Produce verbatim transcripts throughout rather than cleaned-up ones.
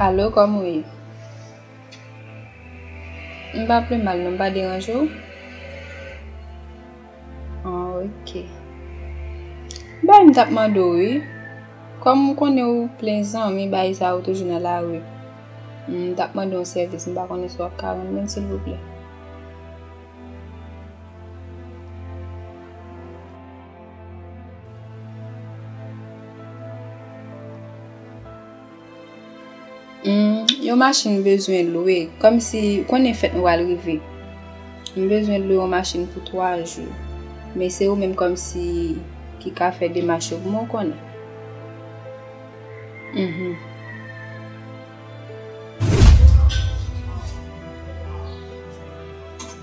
Alo, kòman w ye? M pa pi mal non, m pa deranje w? Ah, ok. Bay m t ap mande w, wi. Kòm m konnen ou plen zanmi, bay sa ou toujou nan lari. M t ap mande w yon sèvis, m pa konnen si w ap ka rann mwen l, silvouplè. Hmm, yon machin m bezwen lwe, kòmsi, ou konnen fèt mwen pral rive. M bezwen lwe yon machin pou twa jou. Men se ou menm kòmsi ki ka fè demach yo pou mwen, ou konnen. Mhm.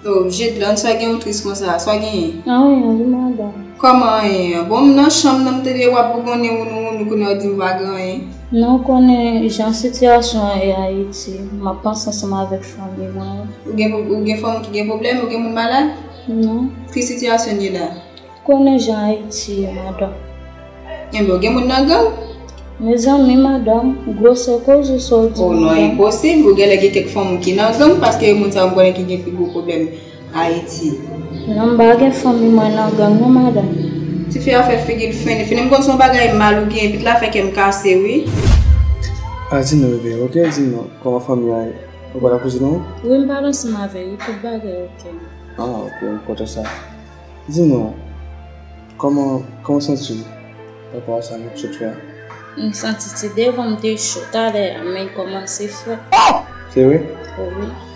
Oh, Jedlande, sa gen ou tris konsa? Sa genyen? Anyen, wi, madanm. Kòman anyen an? Bon, m nan chanm nan, m tande w ap bougonnen wounou wounou, kounye a w di m pa gen anyen. Non, ou konnen jan sitiyasyon an ye Ayiti, m ap panse ansanm avèk fanmi mwen. Ou gen, ou gen fanmi ki gen pwoblèm, ou gen moun malad? Non. Ki sitiyasyon n ye la? Konnen jan Ayiti ye, madanm. Enben, ou gen moun nan gang? Mezanmi, madanm, gwosè koze sa w di, madanm. Oh non, enposib. Ou genlè gen kèk fanm ou ki nan gang, paske moun sa yo m konnen ki gen pi gwo pwoblèm Ayiti. Non, m pa gen fanmi mwen nan gang, non, madanm. Tifi a fè figi l fini. Fini, m konn se yon bagay mal ou gen, epi l la fè kè m kase, wi. A, di non, bebe, ok? Di non, kòman fanmi a ye? Ou pale ak kouzin ou? Wi, m pale ansanm avè l, wi, tout bagay ok. Ah, ok, m kontan sa. Di mwen, kòman, kòman w santi w pa rapò a sa nou t sot fè a? M santi ti devan m te cho talè a, men l kòmanse frèt. Se vre? Wi.